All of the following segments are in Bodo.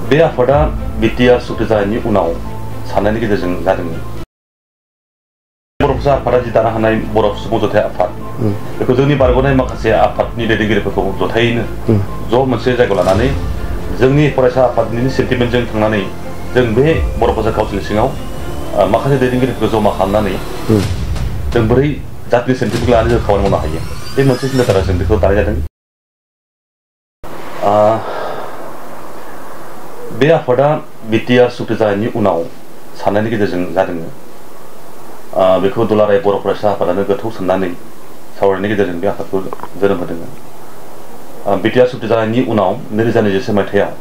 बे आफादा बिटिआर सुक्ति जानायनि उनाव साननायनि गेजेरजों जादोंमोन। बर'फोरा आफादा जि दानो हानाय बर' सुबुं जथाय आफाद बेखौ जोंनि बारग'नाय माखासे आफादनि दैदेनगिरिफोरखौ जथायैनो ज' मोनसे जायगायाव लानानै जोंनि फरायसा आफादनि सेन्टिमेन्टजों थांनानै जों बे बर' फरायसा काउन्सिल सिङाव माखासे दैदेनगिरिफोरखौ जमा खालामनानै जों बोरै जातिनि सेन्टिमेन्टखौ लानानै जों खामानि मावनो हायो बे मोनसे सिन्थाधारा जों बेखौ दानाय जादों। बे आफादा बिटिआर सुक्ति जानायनि उनाव साननायनि गेजेरजों जादोंमोन। बेखौ दुलाराय बर' फरायसा आफादानो गोथौ साननानै सावरायनायनि गेजेरजों बे आफादखौ जोनोम होदोंमोन। बिटिआर सुक्ति जानायनि उनाव 2021 मायथाइयाव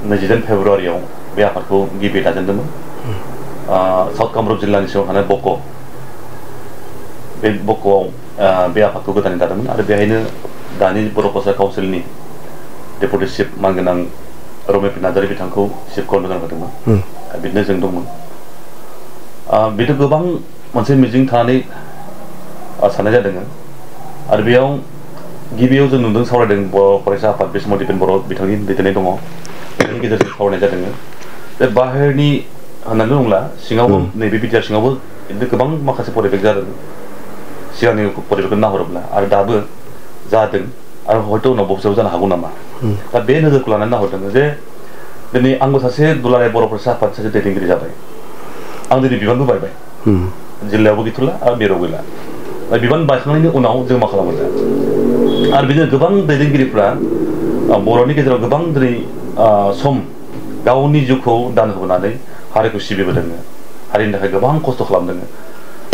27 फेब्रुवारियाव बे आफादखौ गिबि दाजेनदोंमोन। साउथ कामरुप जिल्लानि सिङाव थानाय बक' बे बक'आव बे आफादखौ गोदानै दादोंमोन आरो बेहायनो दानि बर' फरायसा काउन्सिलनि डेपुटि चिफ मानगोनां रमेश नार्जारी बिथांखौ चिफ कनभेनर होदोंमोन। बिदिनो जों दंमोन। बेथ' गोबां मोनसे मिजिं थानानै साननाय जादों आरो बेयाव गिबियाव जों नुदों सावरायदों बर' फरायसा आफाद बे समाव दिपेन बर' बिथांनि दैदेननाय दङ। बेनि गेजेरजों सावरायनाय जादों बे बाहेरनि होननानै बुङोब्ला सिङावबो नैबे बिटिआर सिङावबो बिदिनो गोबां माखासे परिबेक जादों सिगांनि परिबेकखौ नाहरोब्ला आरो दाबो जादों आरो हयथ' उनाव बबेयाव जानो हागौ नामा। दा बे नोजोरखौ लानानै नाहरदों जे दिनै आंबो सासे दुलाराय बर' फरायसा आफाद सासे दैदेनगिरि जाबाय। आं दिनै बिबानबो बायबाय जिल्लायावबो गैथ'ला आरो बेराव गैला। दा बिबान बायखांनायनि उनाव जों मा खालामो दा आरो बिदिनो गोबां दैदेनगिरिफ्रा बर'नि गेजेराव गोबां दिनै सम गावनि जिउखौ दान होनानै हारिखौ सिबिबोदों हारिनि थाखाय गोबां खस्थ' खालामदों।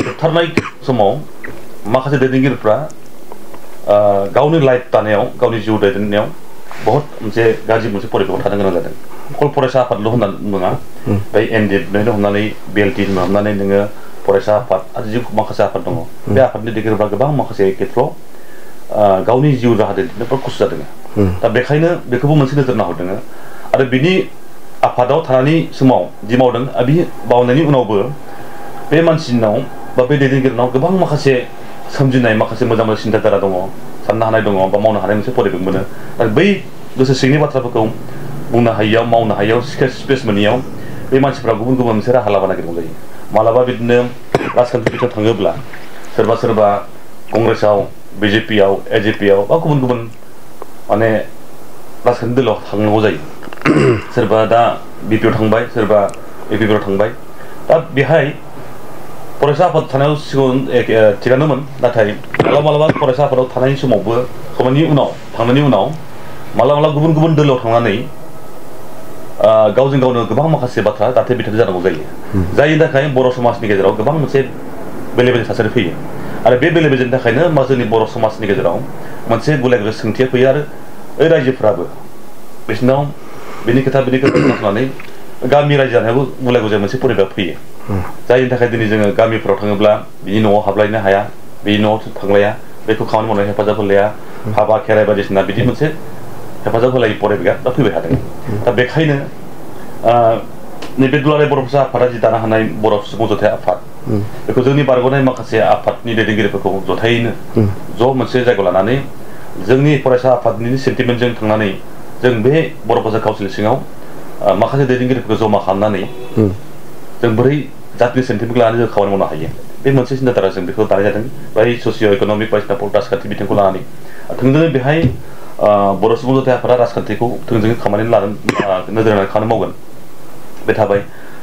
जोबथारनाय समाव माखासे दैदेनगिरिफ्रा गावनि लाइफ दानायाव गावनि जिउ दैदेननायाव बहुत मोनसे गाज्रि मोनसे परिबेकआव थानो गोनां जादों। अकल फरायसा आफादल' होनना नङा बै एनडिएफनिफ्राय हमनानै बिएलटि हमनानै नोङो फरायसा आफाद आरो जि माखासे आफाद दङ बे आफादनि दैदेनगिरिफ्रा गोबां माखासे खेथ्रआव गावनि जिउ राहा दैदेननायफ्राव खस्थ' जादों। दा बेखायनो बेखौबो मोनसे नोजोर नाहरदों आरो बिनि आफादाव थानायनि समाव जि मावदों बे मावनायनि उनावबो बे मानसिनाव बा बे दैदेनगिरिनाव गोबां माखासे सोमजिनाय माखासे मोजां मोजां सिन्थाधारा दङ साननो हानाय दङ बा मावनो हानाय मोनसे परिबेक मोनो आरो बै गोसो सिंनि बाथ्राफोरखौ बुंनो हायियाव मावनो हायियाव स्पेस मोनैयाव बे मानसिफ्रा गुबुन गुबुन मोनसे राहा लामा नागिरनांगौ जायो। मालाबा बिदिनो राजखान्थि बिथिङाव थाङोब्ला सोरबा सोरबा कंग्रेसआव बिजेपिआव एजेपिआव बा गुबुन गुबुन माने राजखान्थि दोलोआव थांनांगौ जायो। सोरबा दा बिपिआव थांबाय सोरबा एपिपिआव थांबाय। दा बेहाय फरायसा आफाद थानायाव सिगाङाव थिगानोमोन नाथाय मालाबा फरायसा आफादाव थानायनि समावबो थांनायनि उनाव मालाबा गुबुन गुबुन दोलोआव थांनानै गावजों गावनो गोबां माखासे बाथ्रा दाथे बिथाथे जानांगौ जायो। जायनि थाखाय बर' समाजनि गेजेराव गोबां मोनसे बेले बेजे थासारि फैयो आरो बे बेले बेजेनि थाखायनो मा जोंनि बर' समाजनि गेजेराव मोनसे गुलाय गुजाय सोंथिया फैयो आरो ओइ रायजोफ्राबो बिसोरनाव बिनि खोथा खोनासंनानै गामि रायजो जानायावबो गुलाय गुजाय मोनसे परिबेक फैयो। जायनि थाखाय दिनै जोङो गामिफ्राव थाङोब्ला बिनि न'आव हाबलायनो हाया बिनि न'आव थांलाया बेखौ खामानि मावनाय हेफाजाब होलाया हाबा खेराइ बायदिसिना बिदि मोनसे हेफाजाब होलायै परिबेकआ दा फैबाय थादों। दा बेखायनो नैबे दुलाराय बर' फरायसा आफादा जि दानो हानाय बर' सुबुं जथाय आफाद बेखौ जोंनि बारग'नाय माखासे आफादनि दैदेनगिरिफोरखौ जथायैनो ज' मोनसे जायगायाव लानानै जोंनि फरायसा आफादनि सेन्टिमेन्टजों थांनानै जों बे बर' फरायसा काउन्सिल सिङाव माखासे दैदेनगिरिफोरखौ जमा खालामनानै जों बोरै जातिनि सेन्टिमेन्टखौ लानानै जों खामानि मावनो हायो बे मोनसे सिन्थाधारा जों बेखौ दानाय जादों। बै ससिय' इक'नमिक बायदिसिना राजखान्थि बिथिंखौ लानानै थोंजोङै बेहाय बर' सुबुं जथाय आफादा राजखान्थिखौ थोंजोङै खामानि लानो नोजोर होनानै खामानि मावगोन बे थाबाय।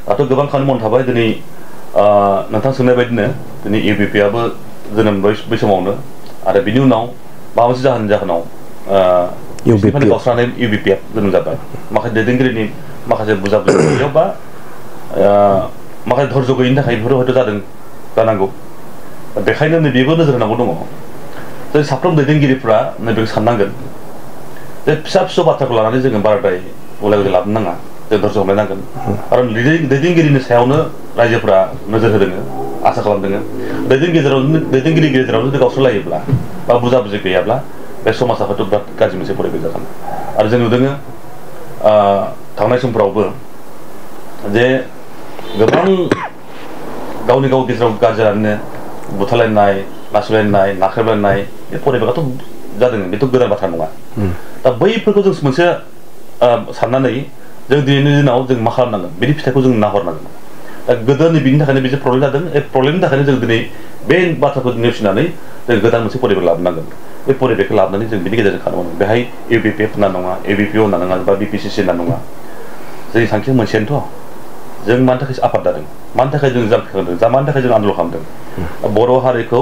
दाथ' गोबां खामानि मावनो थाबाय दिनै नोंथां सोंनाय बायदिनो दिनै इउबिपिआबो जोनोम बै समावनो आरो बिनि उनाव माबा मोनसे जाहोनाव गावस्रानाय इउबिपिआ जोनोम जाबाय। माखासे दैदेनगिरिनि माखासे बुजाबुजियाव बा माखासे धर्ज गैयिनि थाखाय बेफोरो हयथ' जादों जानांगौ। बेखायनो नैबेबो नोजोर होनांगौ दङ जे साफ्रोम दैदेनगिरिफ्रा नैबेखौ साननांगोन जे फिसा फिसौ बाथ्राखौ लानानै जोङो बाराद्राय गुलाय गुजाय लाबोनो नाङा जों धर्ज हमलायनांगोन आरो दैदेनगिरिनि सायावनो रायजोफ्रा नोजोर होदों आसा खालामदों। दैदेनगिरि गेजेरावनो जुदि गावस्रालायोब्ला बा बुजाबुजि गैयाब्ला बे समाजा हयथ' बिराद गाज्रि मोनसे परिबेक जागोन। आरो जों नुदों थांनाय समफ्रावबो जे गोबां गावनि गाव गेजेराव गाज्रि जानानै बुथारलायनाय नासयलायनाय नाख्रेबलायनाय बे परिबेकआथ' जादों बेथ' गोदान बाथ्रा नङा। दा दा बैफोरखौ जों मोनसे साननानै जों दिनैनि दिनाव जों मा खालामनांगोन बेनि फिथाइखौ जों नाहरनांगोन दा गोदोनि बिनि थाखायनो बे प्रब्लेम जादों बे प्रब्लेमनि थाखायनो जों दिनै बे बाथ्राखौ नेवसिनानै जों गोदान मोनसे परिबेक लाबोनांगोन बे परिबेकखौ लाबोनानै जों बिनि गेजेरजों खालामनांगोन बेहाय इउबिपिएफ होनना नङा एबिपिअ होनना नङा बा बिपिसिसि होनना नङा जोंनि थांखिया मोनसेयानोथ' जों मानि थाखाय आफाद जादों मानि थाखाय जों जांख्रि खालामदों मानि थाखाय जों आन्दलन खालामदों बर' हारिखौ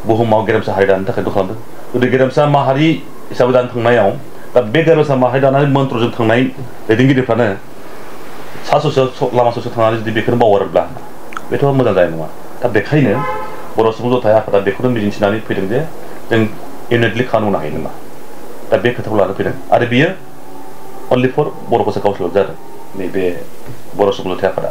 बुहुमाव गेरेमसा हारि दानो थाखाय खालामदों जुदि गेरेमसा माहारि हिसाबै दानो थांनायाव दा बे गेरेमसा माहारि दानानै मन्त्रजों थांनाय दैदेनगिरिफ्रानो सा ससेयाव लामा ससेयाव थांनानै जुदि बेखौनो बावगारोब्ला बेथ' मोजां जानाय नङा दा बेखायनो बर' सुबुं जथाय आफादा बेखौनो मिजिंथिनानै फैदों जे जों इउनिटलि खामानि मावनो हायो नामा दा बे खोथाखौ लानानै फैदों आरो बियो अनलि फर बर' काउन्सिलाव जादों नैबे बर' सुबुं जथाय आफादा